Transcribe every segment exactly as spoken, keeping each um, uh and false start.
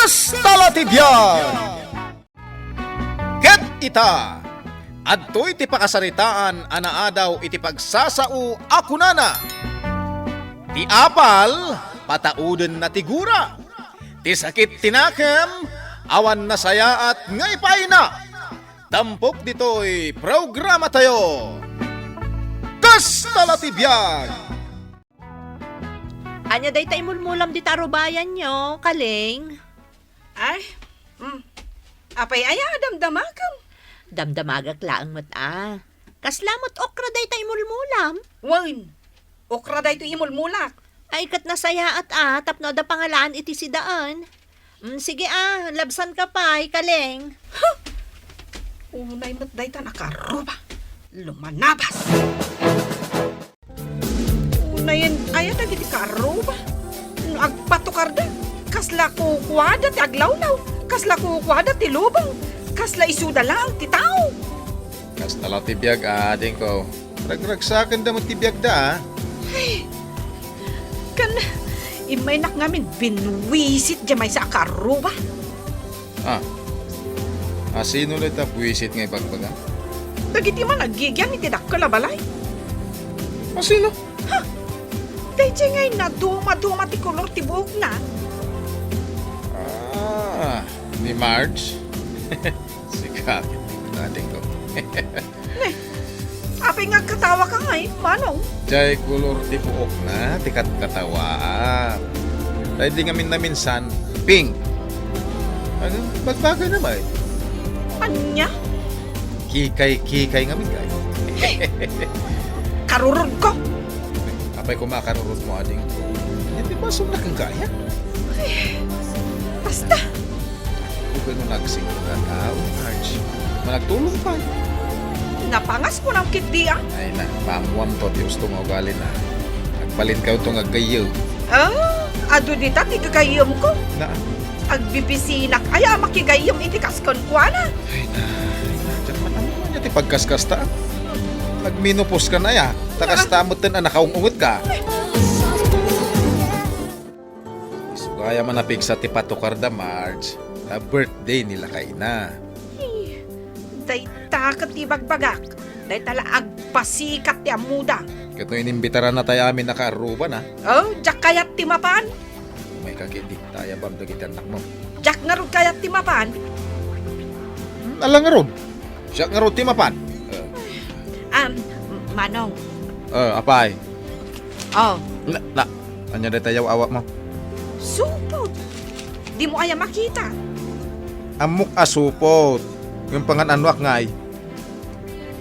Kasta la ti biag! Ket ita, adtoy ti pakasaritaan a naadaw iti pagsasao a kunana, "Ti apal, pataudenna ti gura. Ti sakit ti nakem, awan nasayaat nga ipaayna." Tampok ditoy programatayo. Kasta la ti biag! Ania dayta imulmulam dita arubayanyo, Kaling? Ay, mm. Apay aya a damdamagem? Damdamagak laeng met a. Kasla met okra dayta imulmulam? Wen, okra daytoy imulmulak. Ay, ket nasayaat a, tapno adda pangalaan iti sidaen. Mm, sige a, labsanka pay, Kaling. Huh! Unay met dayta a kaarruba. Lumanabas! Unayen aya dagiti kaarruba? No agpatukarda, kasla kukuada ti aglawlaw, kasla kukuada ti lubong, kasla isuda laeng ti tao. Kasta la ti biag, adingko. Ragragsakenda met ti biagda, a. Ay, kan, immaynak ngamin binwisit diay maysa a kaarruba. Ah. A, sino la ita buwisit nga ibagbaga? Dagiti managgigian iti dakkel a balay. A, sino? Ha? Daydiay ngay naduma-duma ti kolor ti buokna. Ah, ni Marge? Sika, adingko. Ne, apay nga agkatawaka ngay, Manong? Diay kolor ti buokna ti katkatawaak. Daydi ngamin naminsan, pink. Ano? Bagbagayna met. Ania? Kikay-kikay ngamin, kay. Karurodko! Apay koma a karurodmo, adingko. Iti basomna kenka aya? Ay, basta. Ugayen no nagsingko nga tao, Marge. Managtulong pay. Napangas ko nang kitdi, a. Ay na, maammoanto ti usto nga ugalina. Agbalinkayo to nga aggayyem. Ah, adu dita ti gagayyemko. Na? Agbibisinak aya a makigayyem iti kas kenkuana. Ay na, ay na, diak man ammo ania ti pagkaskasta. Nagmenopause ka na aya, ta kasta metten a nakaung-ungetka. Isu gayam a napigsa ti patukarda, Marge, ta birthday ni lakayna. Ay, dayta ket ti ibagbagak. Dayta la agpasikat ti ammoda. Ket no inimbitaranna tay amin a kaarrubana? Oh, diak kayat ti mapan. Umayka ketdi, ta ayabam dagiti annakmo. Diak ngarud kayat ti mapan. Hmm, ala ngarud. Siak ngarud ti mapan. Eh. Um, Manong. Eh, apay? Oh. Na, na, ania dayta yaw-awatmo? Supot. Dimo aya makita? Ammok a supot. Ngem pangan-anoak ngay?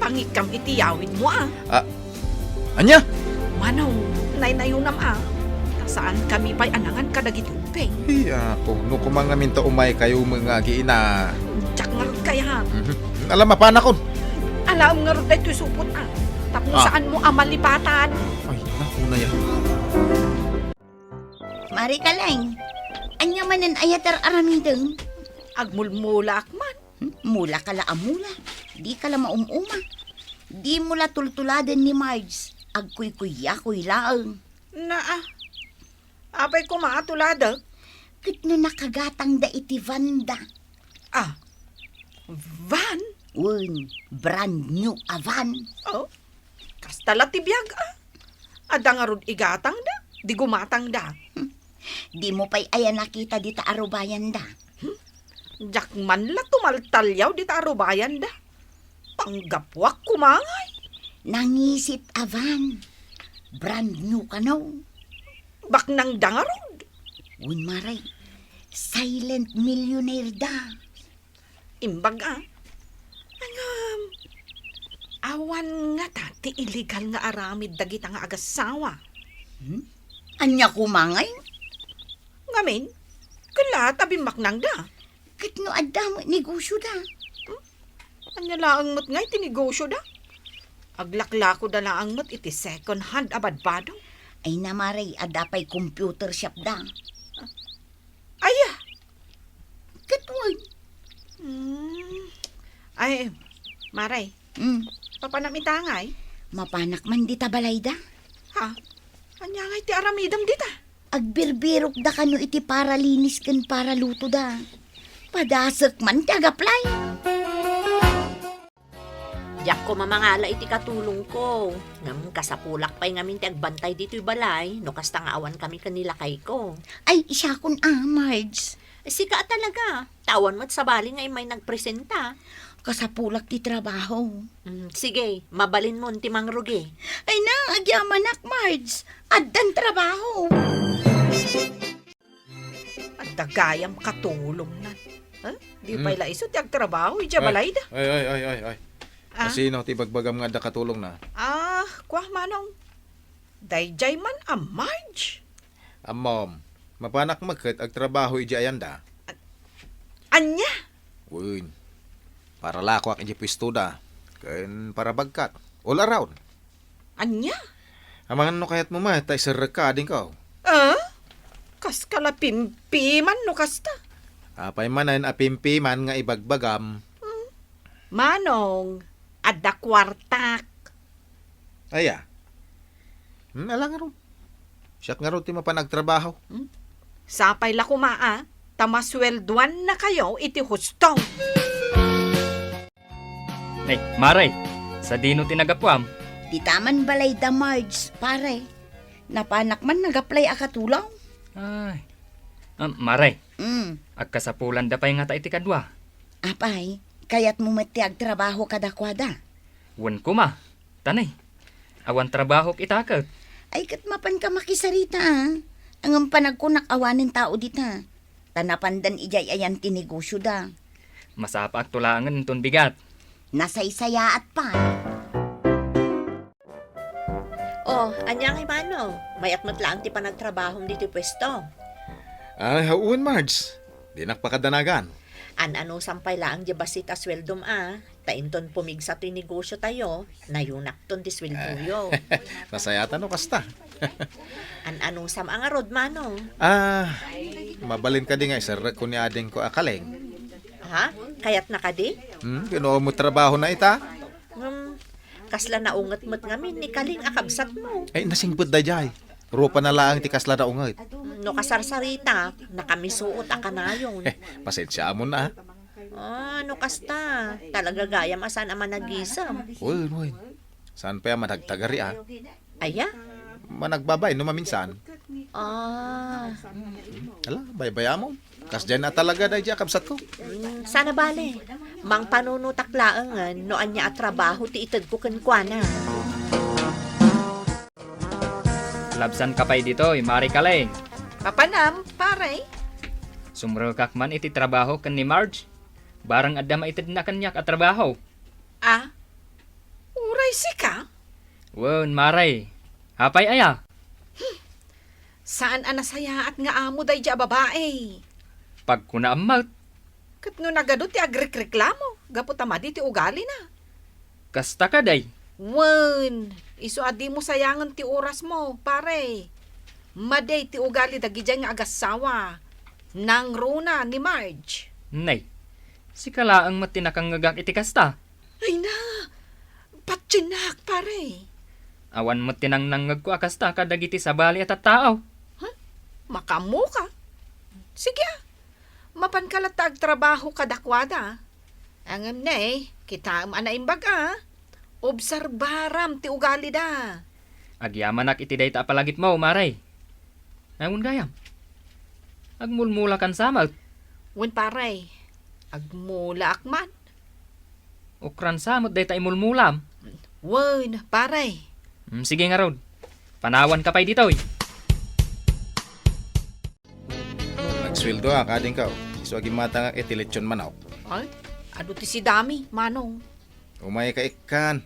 Pangikkam iti yawidmo, a. Ah, ania? Manong, naynayonam, a. Ta saankami pay a nangan kadagiti ubbing. Ay, ako, no koma ngamin ta umaykayo met nga agiina. Diak ngarud kayat. Mhm. Ala, mapanakon. Alaem ngarud daytoy supot, a. Tapno saanmo a malipatan. Ay, naku, na yan. Mari Kaleng, ania manen aya ti ar-aramidem? Agmulmulaak man. Hmm? Mula ka la a mula. Di ka la maum-uma. Di mo la tultuladen ni Marge. Agkuykuyakoy laeng. Naa, apay koma a tuladek? Ket no nakagatangda iti vanda. Ah, van? Wen, brand new a van. Oh, kasta la ti biag, a. Adda ngarud igatangda, di gumatangda. Hmm. Di mo pay aya nakita dita arubayanda? Hmm? Diak man la tumaltaliaw dita arubayanda. Panggapuak koma ngay. Nangisit a van. Brand new kano. Baknangda ngarud. Wen, Mare, silent millionaire da. Imbag a. Ngem, awan ngata ti illegal nga aramid dagita nga agassawa? Hmm? Ania koma ngay? Ngamin, ket la ta bimmaknangda. Ket no adda met negosioda? Hmm? Ania laeng met ngay ti negosioda? Aglaklakoda laeng met iti second hand a badbado. Ay na, Mare, adda pay computer shopda. Aya? Ket wen. Hmm. Ay, Mare. Hmm. Papanam ita ngay? Mapanak man dita balayda. Ha? Ania ngay ti aramidem dita? Agbirbirokda kano iti paralinis ken paralutoda. Padasek man ti agaplay. Diak koma mangala iti katulongko. Ngem kasapulak pay ngamin ti agbantay ditoy balay no kasta nga awan kami ken ni lakayko. Ay, siakon a, Marge. Sika a talaga. Ta awan met sabali nga immay nagpresenta. Kasapulak ti trabaho. Mm, sige, mabalinmon ti mangrugi. Ay na, agyamanak, Marge. Addan trabaho. Adda gayam katulongna. Ha? Di Hmm. pay la isu ti agtrabaho idiay Ay, balayda. ay, ay, ay, ay, ay. Ah? Asino ti ibagbagam nga adda katulongna? Ah, kua, Manong. Daydiay man a Marge. Ammom, mapanak met ket agtrabaho idiay ayanda. Ania? Wen, para lakuak idiay puestoda, ken para bagkat. All around. Ania? Amangan no kayatmo met ta iserrekka, adingko. Ah? Kaskala pimpiman no kasta? Apay manen a pimpiman nga ibagbagam? Hmm. Manong, adda kuartak. Aya? Hmm, ala ngarud. Siak ngarud ti mapan agtrabaho. Hmm? Sapay la koma a, ta masueldoannakayo iti husto. Ay, Mare, sadino ti nagapuam? Dita man balay da Marge, pare. Napanak man nag-apply a katulong. Ay. Ah, Mare, Mm. agkasapulanda pay ngata iti kadua. Apay, kayatmo met ti agtrabaho kadakuada? Wen koma. Tanay, awan trabahok ita ket. Ay, ket mapanka makisarita, a. Ngem panagkunak awanen tao dita. Ta napandan idiay ayan ti negosyoda. Masapaak to laengen inton bigat. Nasaysayaat pay. Oh, ania ngay, Manong? Mayat met laeng ti panagtrabahom ditoy puesto. Ay, wen, Marge. Dinak pakadanagan. An-anusam pay laeng diay bassit a sueldom a. Ta inton pumigsa toy negosyotayo, nayunakton ti sueldoyo. Nasayatan no kasta. An-anusam a ngarud, Manong? Ah, mabalin kadi nga iserrekko ni adingko a Kaling? Ha? Kayatna kadi? Hmm, ken no trabahona ita? Ngem, kasla naunget met ngamin ni Kaling a kabsatmo. Ay, nasingpet daydiay. Rupana laeng ti kasla naunget. No kasarsarita, nakamisuot a kanayon. Pasensiamon a. Ah, no kasta, talaga gayam a saan a managisem. Wen, wen. Saan pay a managtagari a? Aya? Managbabain no maminsan. Ah. Ala, baybayamon. Kasdiay a talaga daydiay a kabsatko. Mm, saan a bale. Mangpanunotak laengen no ania a trabaho ti itedko kenkuana. Labsanka pay ditoy, Mare Kaling. Papanam, pare? Sumrekak man iti trabaho ken ni Marge. Barang adda maitedna kaniak a trabaho. Ah? Uray sika? Wen, Mare. Apay aya? Hmm. Saan a nasayaat nga amo daydiay a babai. Pagkunaam met. Ket no nagadu ti agrikreklamo gapu ta madi ti ugalina. Kasta kadi? Wen, isu a dimo sayangen ti orasmo, pare. Madi ti ugali dagidiay nga agassawa. Nangruna ni Marge. Nay, sika laeng met ti nakangngegak iti kasta. Ay na, patiennak, pare. Awan met ti nangnangngegko a kasta kadagiti sabali a tattao. Huh? Makaammoka? Sige a. Mapanka latta agtrabaho kadakuada. Ngem ne, kitaem a naimbag a. Obserbaram ti ugalida. Agyamanak iti dayta a palagipmo, Mare. Awan gayam. Agmulmulakan sa met. Wen, pare. Agmulaak man. Ukran sa met dayta imulmulam. Wen, pare. Mm, sige ngarud. Panawanka pay ditoy. Nagsueldoak, adingko. Isu a gimmatangak iti lechon manok. Ay, adu ti sidami, Manong. Umayka ikkan.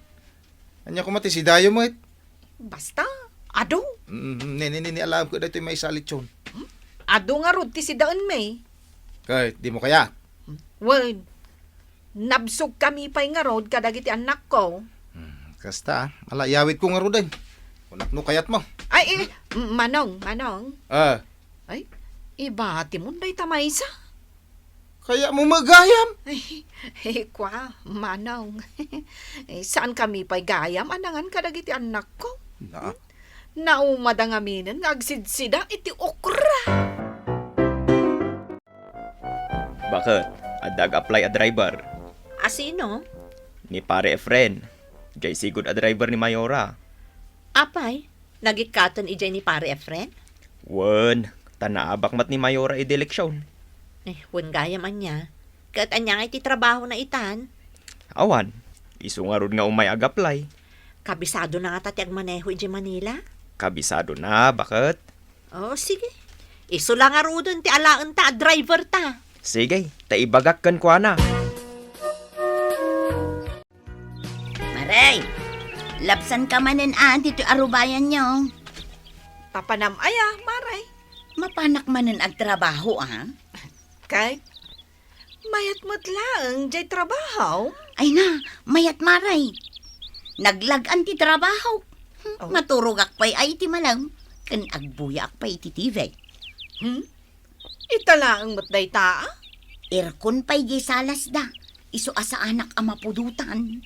Ania koma ti sidayo met? Basta, adu. Mm, ni, ni, ni, ni, alaem ko daytoy maysa a lechon. Hmm? Adu ngarud ti sidaenmi. Kay, dimo kayat? Wen, nabsogkami pay ngarud kadagiti annakko. Hmm, kasta, ala, iyawidko ngaruden. Kunak no kayatmo. Ay, eh, Manong, Manong. Ah. Ay, ibatimon dayta maysa. Kayatmo met gayam? Ay, eh, kua, Manong. Eh, saankami pay gayam a nangan kadagiti annakko. Na? Hmm? Naumada ngaminen nga agsidsida iti okra. Baket, adda ag-apply a driver? A sino? Ni Pare Efren. Jay sigud a driver ni Mayora. Apay, nagikkaten idiay ni Pare Efren? Wen, ta naabak met ni Mayora idi eleksyon. Eh, wen gayam ania. Ket ania nga iti trabahona itan? Awan, isu ngarud nga umay ag-apply. Kabisadona ngata ti agmaneho idiay Manila? Kabisadona, baket. Oh, sige. Isu la ngaruden ti alaenta a driver ta. Sige, ta ibagak kenkuana. Maray, labsanka manen a ditoy arubayanyo. Papanam aya, Maray? Mapanak manen agtrabaho, a? Kay, mayat met laeng jay trabaho. Ay na, mayat, Maray. Naglag-an ti trabaho. Hmm, Oh. Maturogak pay a iti malem, ken agbuyaak pay iti T V. Hmm? Ita laeng met dayta, a? Aircon pay jay salasda. Isu a saanak a mapudotan.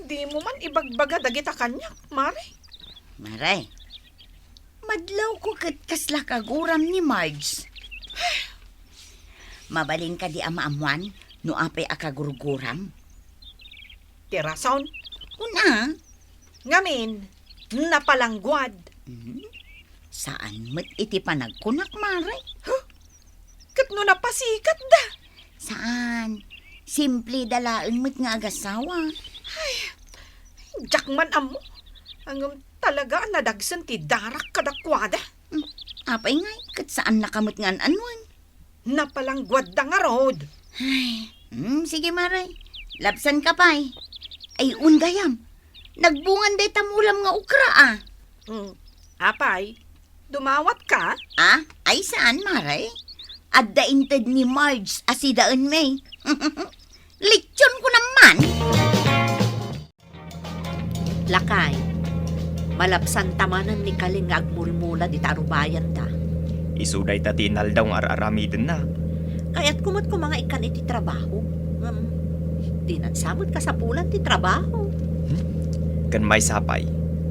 Dimo man ibagbaga dagita kaniak, Maray. Maray, madlawko ket kasla kaguram ni Marge. Mabalin kadi a maammuan no apay a kagurguram? Ti rason? Kuna. Ngamin, napalangguad. Hmm? Saan met iti panagkunak, Maray? Huh? Ket no napasikatda? Saan. Simple da laeng met nga agasawa. Ay, diak man ammo. Ngem talaga a nadagsen ti darak kadakuada. Hmm, apay ngay, ket saannaka met nga an-anuen. Napalangguadda ngarud. Ay, hmm, sige, Maray. Labsanka pay. Ay, wen gayam. Nagbungan dayta mulam nga okra, a. Hmm, apay, dumawatka? A? Ay, saan, Maray. Adda inted ni Marge a sidaenmi. Lechon ko naman. Lakay, malabsanta manen ni Kaling nga agmulmula dita arubayanta. Isu dayta ti inaldaw nga ar-aramidenna. Kayatko met koma nga ikkan iti trabaho. Ngem, dinan sa met kasapulan ti trabaho. Hmm? Ken maysa pay,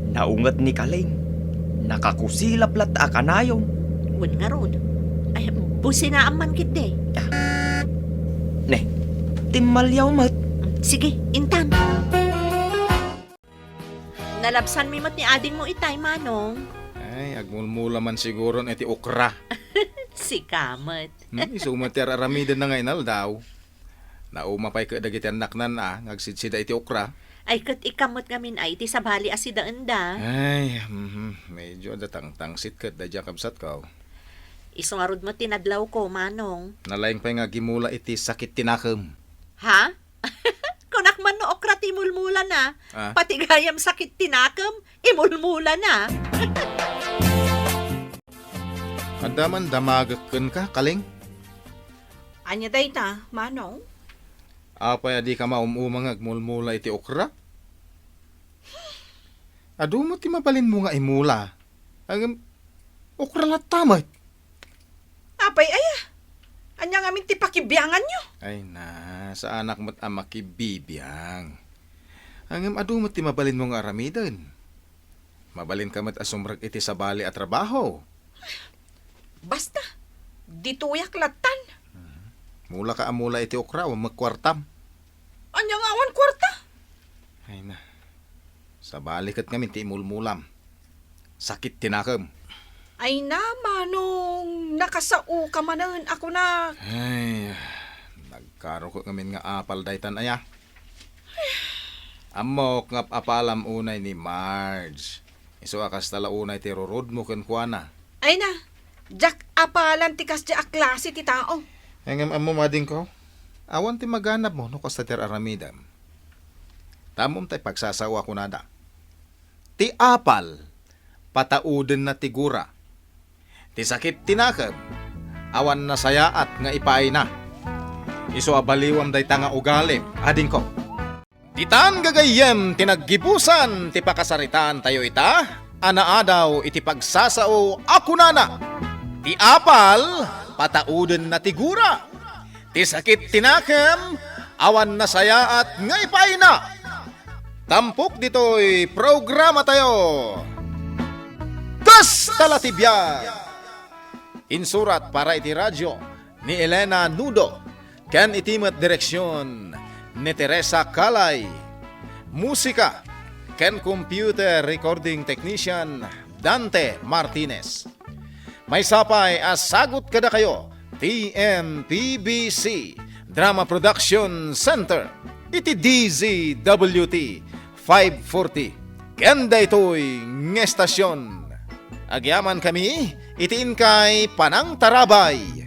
naunget ni Kaling. Nakakusilap latta a kanayon. Wen ngarud. Ay, businaam man ketdi. Ah. Ne, timmaliaw met. Sige, intan. Nalabsanmi met ni adingmo itay, Manong. Ay, agmulmula man siguron iti okra. Sika met. Hmm, isu met ti ar-aramidenna nga inaldaw. Nauma pay ket dagiti annaknan a nga agsidsida iti okra. Ay, ket ikkan met ngamin ay ti sabali a sidaenda. Ay, mhm, medyo adda tangtangsit ket daydiay a kabsatko. Isu ngarud met ti nadlawko, Manong. Nalaing pay nga agimula iti sakit ti nakem. Ha? Kunak man no okra ti imulmulana. Ah. Pati gayam sakit ti nakem, imulmulana. Adda man damagek kenka, Kaling? Ania dayta, Manong? Apay a dika maum-uma nga agmulmula iti okra? Adu met ti mabalinmo nga imula. Ngem, okra latta met. Apay aya? Ania ngamin ti pakibianganyo? Ay na, saanak met a makibibiang. Ngem adu met ti mabalinmo nga aramiden. Mabalinka met a sumrek iti sabali a trabaho. Basta, ditoyak lattan. Mhm. Mulaka a mula iti okra, awan met kuartam. Ania nga awan kuarta? Ay na. Sabali ket ngamin ti imulmulam. Sakit ti nakem. Ay na, Manong, nakasaoka manen a kunak. Ay, nagkaroket ngamin nga apal daytan aya. Ammok nga ap-apalam unay ni Marge. Isu a kasta la unay ti rurudmo kenkuana. Ay na, diak apalan ti kasdi a klase ti tao. Ngem ammom, adingko, awan ti maganabmo no kasta ti ar-aramidem. Ta ammom ti pagsasao a kunada. Ti apal, pataudenna ti gura. Ti sakit ti nakem, awan nasayaat nga ipaayna. Isu a baliwam dayta nga ugalim, adingko. Ditan gagayyem ti naggibusan ti pakasaritaantayo ita a naadaw iti pagsasao a kunana, ti apal, pataudenna ti gura. Ti sakit ti nakem, awan nasayaat nga ipaayna. Tampok ditoy programatayo. Hasta la tibian! Insurat para iti radio ni Elena Nudo, ken iti met direksion ni Teresa Calay. Musika ken computer recording technician Dante Martinez. Maysa pay a sagut kadakayo ti M P B C Drama Production Center iti D Z W T five forty. Ken daytoy nga estasion, agyamankami iti inkay panangtarabay.